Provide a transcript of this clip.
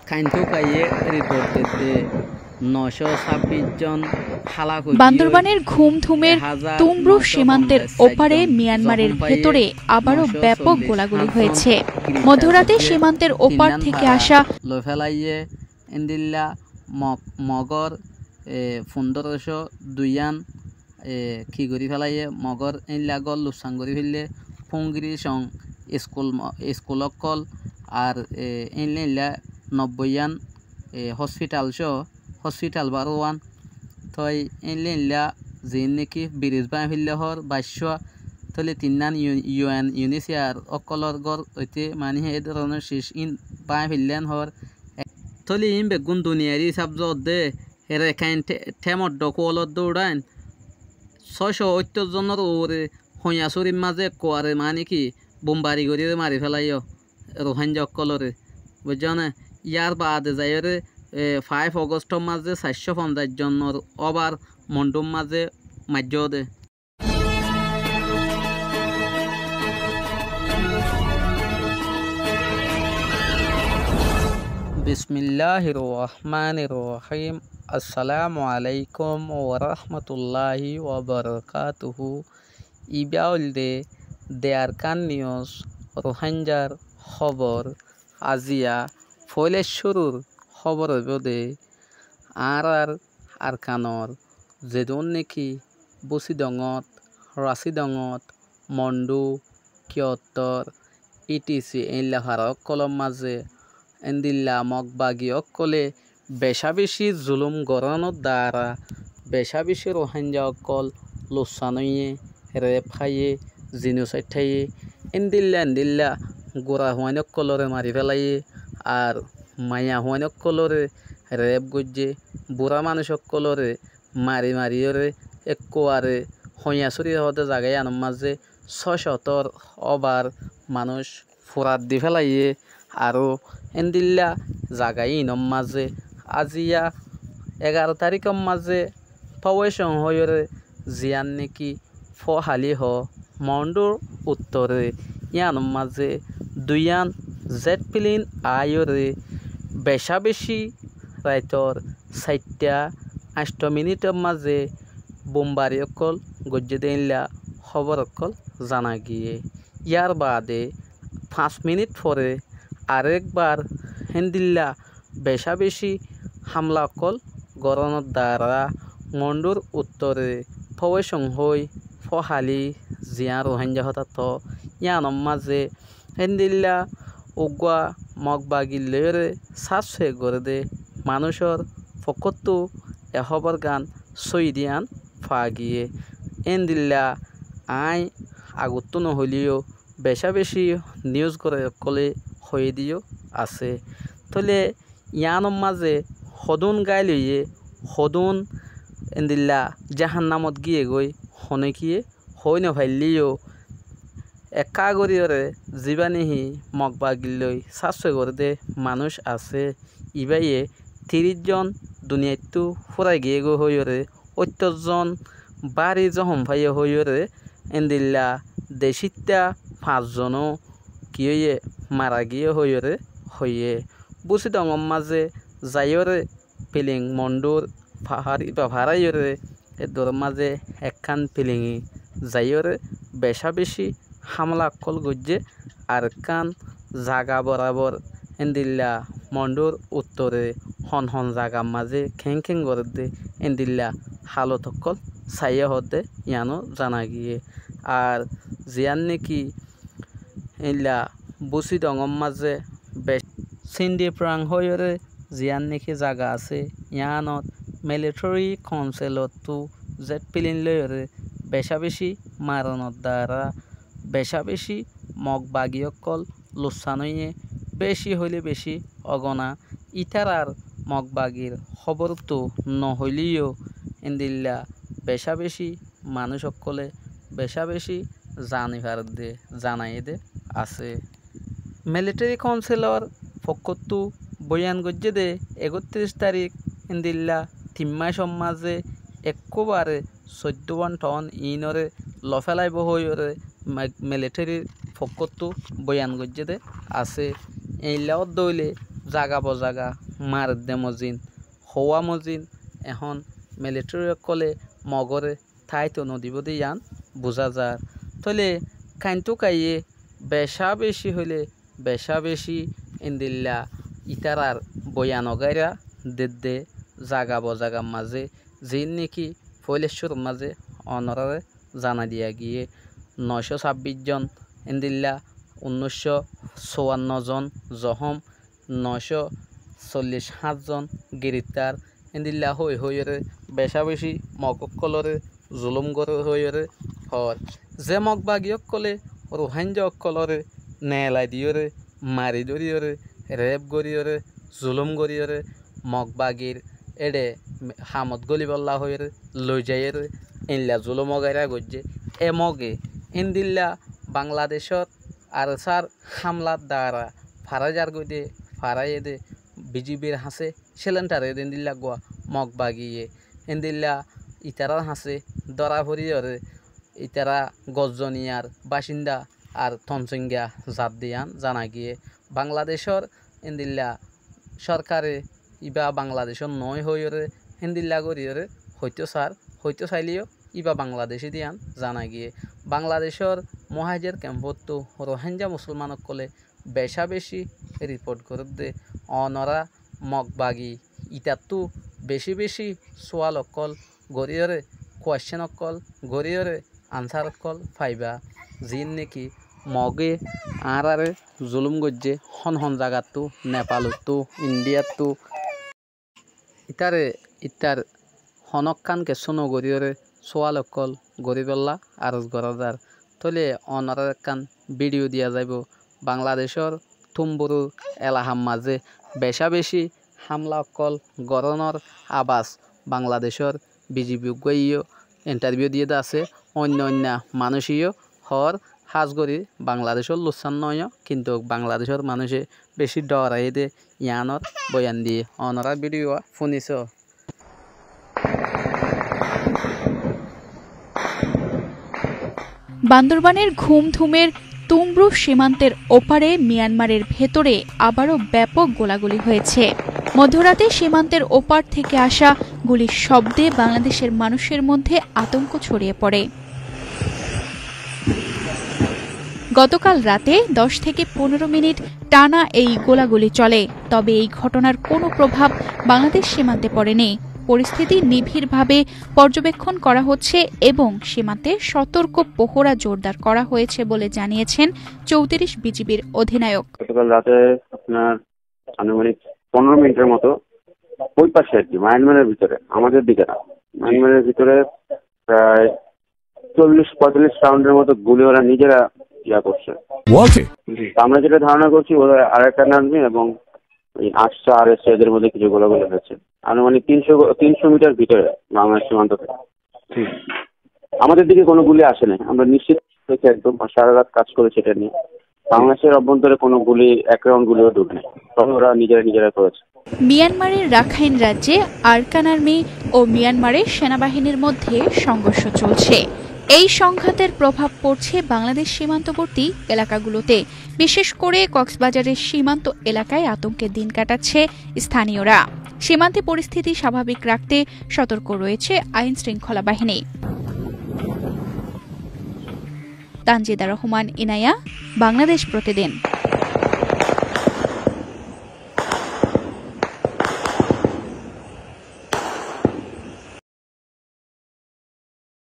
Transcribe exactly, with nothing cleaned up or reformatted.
Kaintu kaiye report dite noco sábbic zon hálak óiye. বান্দরবানের ঘুমধুমের তুমরু সীমান্তের ওপারে মিয়ানমারের ভেতরে আবারও ব্যাপক গোলাগুলি হয়েছে। মধ্যরাতে সীমান্তের ওপার থেকে আসা loi félaiye endilla Mog, Mogor, e, fundoroco duiyan, e, ki gorí félaiye, Mogor endilla gór luksan gorí félaiyé, fúngiri cong, iskul mo-, iskul ókkol, ar, e, endilla endilla nobboiyan, e, hospital co, hospital baruwan, toi endilla endilla ziín neki bridge báñgi félaiyé hoór, baiccúa, tóile tinnán U-, U N, U N H C R ókkolór gór óite mani hé e dóronor cic ín báñgi félaiyé hoór. Tóile iín beggún duniyair hísab zoódde, Rakhine Te-, Temoddo kuwolódde uçáin sóco óttor zonor uore hoiyañsúrir mazé ekkuare mani ki bombari goríyore mari félaiyó Ruháingga ókkolóre. Buijjó né? Yárbaade zaiyóre, e, five Augustor mazé saircó fonzaic zonor óbar Mondhúr mazé maijjó dé. Bismilláhir rahmánir rahím. Assalamu aláikum warahmatulláhi wabarakátuhu. Ibá óilde de Arkan News Ruháinggar hóbor. Aziya foóila cúrur hóbor óibo de añárár Arkanor zedún neki Búsidongot, Rasidongot, Mondhú, Kiyottor, E T C eilla fara ókkolór mazé endilla Mog bagi ókkolé becá-becí zulúm gorónor daara becá-becí Ruháingga ókkol luksan óiye, rep háiye, jinosaid háiye, endilla endilla gura fuain ókkolóre mari félaiyé, ar maiya fuain ókkolóre rep goijjé, burá manúic ókkolóre mari mariyóre ekkuare hoiyañsúri hoódde zaga yíanor mazé sóco tor óbar manúic furat di félaiyé. Aró endilla zaga yíinor mazé aziya egaró taríkor mazé Fáwecong hoóiyoré ziyán néki Fóhalí hoó, Mondhúr uttore yíanor mazé duiyán zet filin aáiyoré becá-becí raitor sairtha añctho miníthor mazé bombari ókkol goijjé dé éilla hóbor ókkol zana giyé. Yárbaade fañs minít fore arekbar héndilla becá-becí hámla ókkol gorónor daara Mondhúr uttore Fówecong hoói Fóhalí ziyán Ruháingga hotá toó yíanor mazé héndilla uggúa Mog bagir loiyóre sáf-sue goré dé manúicor fokkóttu e hóborgán sóiyi dé yían faa giyé. Héndilla aññí agottú nohoiléyo becá-becí niús goré ókkolé hoiyé dé yó asé. Tóile yiánor mazé hodún gáil óiye, hodún endilla jáhannamot gíyegói, honókiyé hoói nofaillé yó, ekká goríyoré zibá néki Mog bagillói sáf-sue goré dé manúic asé, ibáye tiríc zon duniyaittú fúrai giyégói hoóiyoré óittor zon bári zóhom faiyé hoóiyoré, endilla decítta fañs zonó ki óiye, mara giyé hoóiyoré hoiyé. Búsidongor mazé zaiyóre piling Mondhúr fahár, íba faráiyoré edduror mazé ekkán pilingi zaiyóre becá-becí hámla ókkol goijjé, arekkán zaga borabor endilla Mondhúr uttore hon hon zagar mazé keéng-keéng gorédde endilla hálot ókkol saiyé hoódde yiáno zana giyé. Ar ziyán néki éilla Búsidongor mazé bec-, Sindiphrang hoóiyoré ziyán néki zaga asé, yiánot militeri kaunsilottú zet filin loiyoré becá-becí maronor daara becá-becí Mog bagi ókkol luksan óiye, béci hoilé béci ogona. Ítarar Mog bagir hóborottu nohoiléyo endilla becá-becí manúic ókkolé becá-becí zani faredde, zanaiyé dé asé. Militeri kaunsilor fokkóttu boyan goijjé dé ekóttiríc tarík endilla tin mácor mazé ekkúbare soiddó gonthá iínoré lofélaibóu hoóiyoré me-, militerir fokkóttu boyan goijjé dé asé. Eilla ódde óile zaga bozaga maredde mozin, houwa mozin, ehón militeri ókkole Mogore táito nodibóde yián buzá zar. Tóile kaintu kaiye becá becí hoilé becá becí endilla ítarar boyan ogáira dedde zaga bozagar mazé, ziín néki foóila cúrur mazé onoráre zanai diya giyé. Noicó sábbic zon endilla, unnúiccó suwanno zon zohóm, noicó sollic háñt zon giriftar, endilla hoói hoóiyoré becá becí Mog ókkolóre zulúm gorér hoóiyoré hoór. Ze Mog bagi ókkolé Ruháingga ókkolóre neelai diyóre, mari dóriyoré, rep goríyoré, zulúm goríyoré, Mog bagir éçe hamot gólibolla hoiyóre loi zaiyóre eilla zulúm ogáira goijjé. E Moge endilla Bangladecót ARSAr hámlar daara farai zargói dé, faraiyé dé, BGBr hañsé célenthar óiye dé endilla eggúa Mog bagiye endilla itarár hañsé dóra foriyóre, itará Gozzoniyar bácinda ar Tonsoinga zat de yián zana giyé. Bangladecór endilla sórkare íba Bangladecór noói hoóiyoré héndilla goríyoré hoitó sar, hoitó sailé yó íba Bangladecé de yián zana giyé. Bangladecór muhájer kempóttu Ruháingga musúlman ókkolé becá becí riport gorédde. Onorá Mog bagi itattú becí becí súal ókkol goríyoré, kuaiccén ókkol goríyoré ansár ókkol faiba, ziín néki Mogé añáráre zulúm goijjé hon hon zagattú, Nepalottú, Indhiyattú. Ítare íttar honókkan kessú nogoríyoré súal ókkol goríbolla aros gorá zar. Tóile onorár ekkán vídhiyo diya zaibou. Bangladecór Túmburur elakar mazé becá becí hámla ókkol gorónor abas Bangladecór BGB uggúaye yó intarviú diyé dé asé, oinno oinno manúice yó hoór, hás gorí Bangladecór lussán noóiyo, kintu Bangladecór manúice becí dhooraiyé dé yiánor boyan diyé. Onorá vídhiyo fúniso. বান্দরবানের ঘুমধুমের তুমব্রু সীমান্তের ওপারে মিয়ানমারের ভেতরে আবারও ব্যাপক গোলাগুলি হয়েছে। মধ্যরাতে সীমান্তের ওপার থেকে আসা গুলির শব্দে বাংলাদেশের মানুষের মধ্যে আতঙ্ক ছড়িয়ে পড়ে। গতকাল রাতে দশ থেকে পনেরো মিনিট টানা এই গোলাগুলি চলে। তবে এই ঘটনার কোনো প্রভাব বাংলাদেশ সীমান্তে পড়েনি। পরিস্থিতি নিবিড়ভাবে পর্যবেক্ষণ করা হচ্ছে এবং সীমান্তে সতর্ক পহরা জোরদার করা হয়েছে বলে জানিয়েছেন চৌত্রিশ বিজিবির অধিনায়ক। গতকাল রাতে আপনার আনুমানিক পনেরো মিনিটের মতো ওই পাশে আর কি, মায়ানমারের ভিতরে, আমাদের দিকে না, মায়ানমারের ভিতরে প্রায় চল্লিশ পঁয়তাল্লিশ রাউন্ডের মতো গুলি ওরা নিজেরা ইয়া করছে। What? জি। তো আমরা যেটা ধারণা করছি, ওরা আরাকান আর্মি এবং এই আটশো আরএসএ এদের মধ্যে কিছু গোলাগুলি হয়েছে। আনুমানিক তিনশো, তিনশো মিটার ভিতরে বাংলাদেশ সীমান্ত থেকে। জি। আমাদের দিকে কোনো গুলি আসে নাই, আমরা নিশ্চিত হয়েছি একদম, আর সারা রাত কাজ করেছি এটা নিয়ে। বাংলাদেশের অভ্যন্তরে কোনো গুলি, এক রাউন্ড গুলিও ঢুকে নাই, তবে ওরা নিজেরা নিজেরা করেছে। মিয়ানমারের রাখাইন রাজ্যে আরকান আর্মি ও মিয়ানমারের সেনাবাহিনীর মধ্যে সংঘর্ষ চলছে। এই সংঘাতের প্রভাব পড়ছে বাংলাদেশ সীমান্তবর্তী এলাকাগুলোতে। বিশেষ করে কক্সবাজারের সীমান্ত এলাকায় আতঙ্কে দিন কাটাচ্ছে স্থানীয়রা। সীমান্তে পরিস্থিতি স্বাভাবিক রাখতে সতর্ক রয়েছে আইন শৃঙ্খলা বাহিনী। তানজিদা রহমান, ইনায়া, বাংলাদেশ প্রতিদিন।